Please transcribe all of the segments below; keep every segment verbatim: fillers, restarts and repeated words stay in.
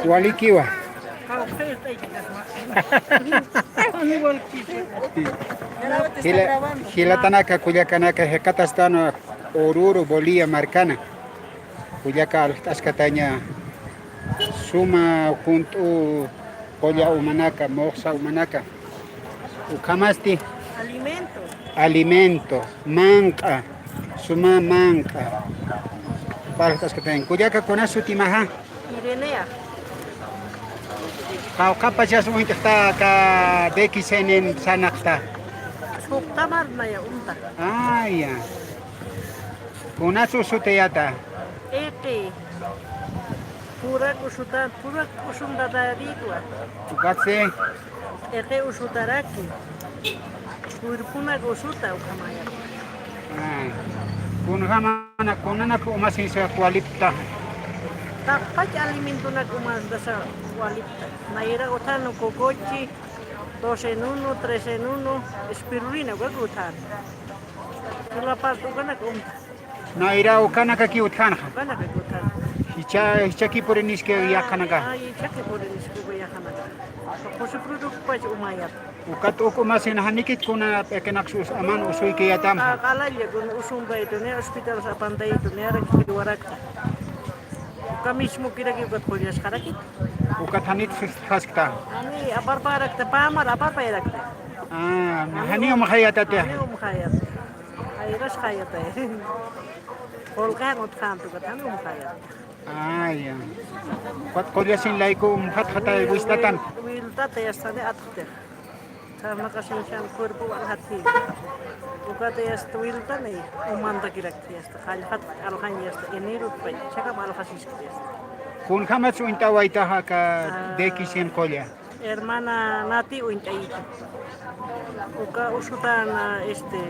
Walikiwa. Jila-, jilatanaka, kullakanaka, jikxatastan Oruro, Bolivia markana. Kullaka aljt'askataña suma junt'u qulla umanaka, muxsa umanaka. Ukhamasti. Alimento. Alimento, manq'a, suma manq'a. Aljt'askataña. Kullaka, kuna sutimaxa? Irenea. Qawqhapachas uñt'xta aka D X N sarnaqta. Suqtamar naya umta. Aya. Kunas usutayata? Iqi. Purak usuta, purak usunta Davidwa. Ukatsi. Iqi usutaraki. Cuerponak usuta ukhamaya. Ay. Kunjamana, kunanak umasinsa walipta? Taqpach alimentonak umasasa walipta. Nayra uthanu cocochi, dos en uno, tres en uno, espirulina, wak uthanu. Sula parte ukanak umta. Nayra ukanakaki utjanxa. Ukanakaki utjanxa. Jichha, jichhaki puriniski yaqhanaka. Ay, jichhaki puriniski yaqhanaka. Kusi producto pach umayat. Ukat uk umasin janikit kuna p'iqinak sus aman usuykiyatam. Ah, qalalla kun usumpaytu, ni hospital sapantaytu, ni arak jiwarakta. Uka mismo kiraki ukat qullasxarakit. Ukat janit sustjaskta. Ani aparparakta, pamar aparparakta. Ah, jani umxayatati. Jani umxayat. Ayras jayatay. Qullqi jan utjxänti ukat, jani umxayat. Ah, ya. Ukat qullasin layku umxatxatay wistatan. Wil-, wiltata yastani atxtix. Sarnaqasin shan cuerpo aljatki. Ukata yasta wiltani umantakirakti yasta. Qallqat aljañ yasta. Enero pay. Chakam aljasiskti yasta. Kunjamas uñt'awaytaxa aka D X N qulla? Hermana Nati uñt'ayita. Uka usutan, este,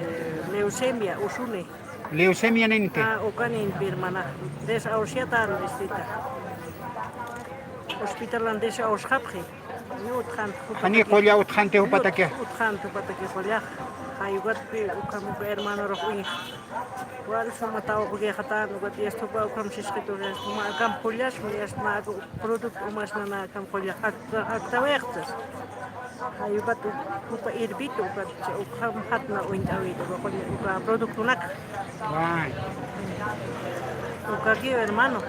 leucemia usuni. Leucemia ninti. Ah, ukaninpi, hermana. Desahuciatan, este, ta. Hospitalan desahuciapxi. Ni utxan, jani qulla utxanti jupataki. Utxan jupataki qullax. Jay ukatpi, ukham uka hermanorux uñx. Wal suma tawaquyxatan, ukat yasta jupa ukham sisqitu, suma akam qullasmi, yasta mä producto umasnana akam qullax, akta, aktawayxtas. Jay ukat jupa hirvitu, ukat ukham jatna uñt'awit, uka qulla, uka productonak. Ay. Ukaki, hermano.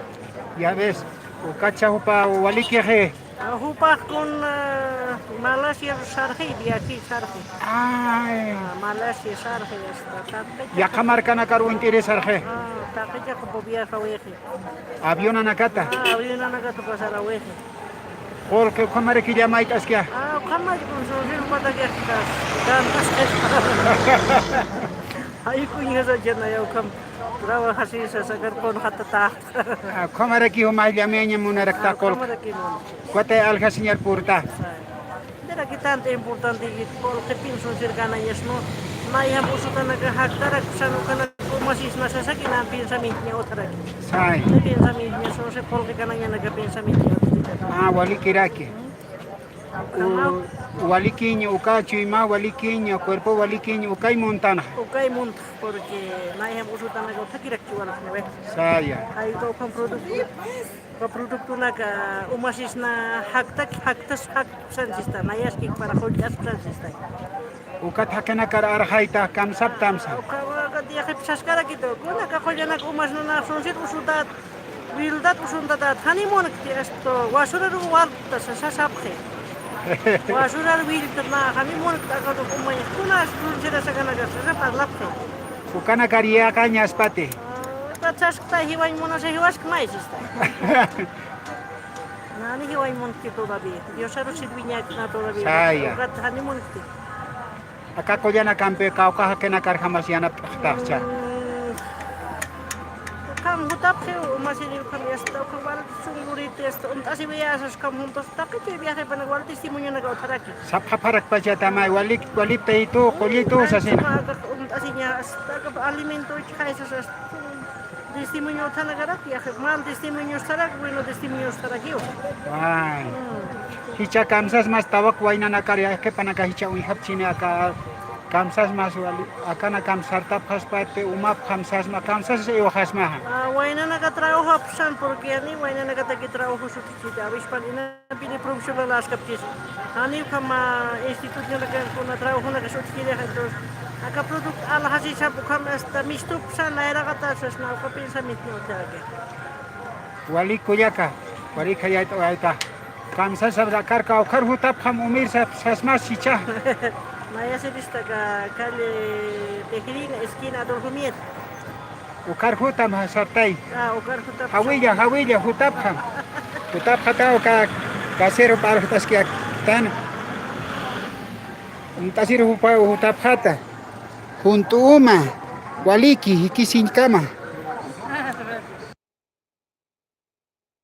Ya ves, ukacha jupa walikixi. Ah, jupax kun, ah, Malasia sarxi, viaje sarxi. Ay. Ah, Malasia sarxi, hasta, hasta. Yaqha markanakar uñt'iri sarxi. Ah, taqicha jupa viajawixi. Avionanakata. Ah, avionanakata pasarawixi. Qullqi ukhamaraki llamayt'askya. Ah, ukhamaraki kun susil patakiakitas. Tantas. Ay, kuñasa chanaya ukham. Trabajasisa sakar kun jatatax. Ah, ukhamaraki jumax llamayaña munarakta qullqi. Ukhamaraki mun. Ukat aljasiñar purta. Mira que tanto importante que qullqi pienso ser ganañas, ¿no? Mayjam usutanaka jaktarak, sano kanak umasisna sasaki na pensamiento ni otra. Say. Ni pensamiento ni sose qullqi ganañanaka pensamiento ni otra. Ah, walikiraki. U-, walikiñ, uka chuyma walikiñ, cuerpo walikiñ, ukay muntanxa. Ukay munta, porque mayjam usutanaka utjakirak chiwalxniwe. Saya. Ay, uka ukham producto, uka productonaka umasisna jaktak, jaktas, jaktasansista, nayaskik para qullt'asansista. Ukat jaqinakar arxayta, kamsaptamsa. Uka, uka, yaqhip saskarakitu, kunaka qullanaka umasnanaka sunsit usutat. Wildat usuntatat, jani munkti, esto, basuraru walta sasapxi. Basurar wiltat na, jani munkti, aka umaña, kuna sunsira sakanaka sasap parlapxi. Ukanakar yaqañaspati. Ah, ukat saskta jiwañ munasa jiwaskmay sista. Nani jiwañ munkti todavía. Diosaru sirviñakna todavía. Saya. Ukat jani munkti. Aka qullanakampi kawkha jaqinakar jamas yanapt'axtaxcha. Mm. Ukham jutapxi, umasiri ukham yasta, ukham wal sunguriti yasta, unt'asiwiyasas ukham juntos, taqichi viajepanak wal testimonionaka utjaraki. Sapxapxarakpachatamay, walik-, waliptayitu, qullitu, sasina. Unt'asiña, hasta alimento ichxaysas, hasta Testimonio utjanakaraki, yaqhip mal testimonio sarak, bueno testimonio sarakiw. Ay. Mm. Jichha kamsas mas tawaq waynanakar, yaqhipanaka jichha uñjapchini aka Kamsasmas wali, akana kamsartapxaspati, umapxam sasma, kamsasas iwaxasmaxa. Ah, waynanaka trabajapxsan, porque ani waynanakataki trabajo sutichiti, avispan inapini profesional askapkis. Ani ukhama institucionaka kuna trabajonaka sutichirixa, entonces, aka producto alxasisap ukham hasta mistupxsan, nayraqata sasna, uka pensamiento utjaki. Wali kullaka, wali khayayta, wayta. Kamsasap rakarka, ukar jutapxam umirsap sasmas sicha. Mayasiristaka calle Tejirina, esquina Adolfo Mier. Ukar jutam sartay. Ah, ukar jutap. Jawilla, jawilla, jutapxam. Jutapxata uka casero p'arxtaski aktana. Unt'asir jupa, jutapxata. Junt'uma, waliki, jikisiñkama.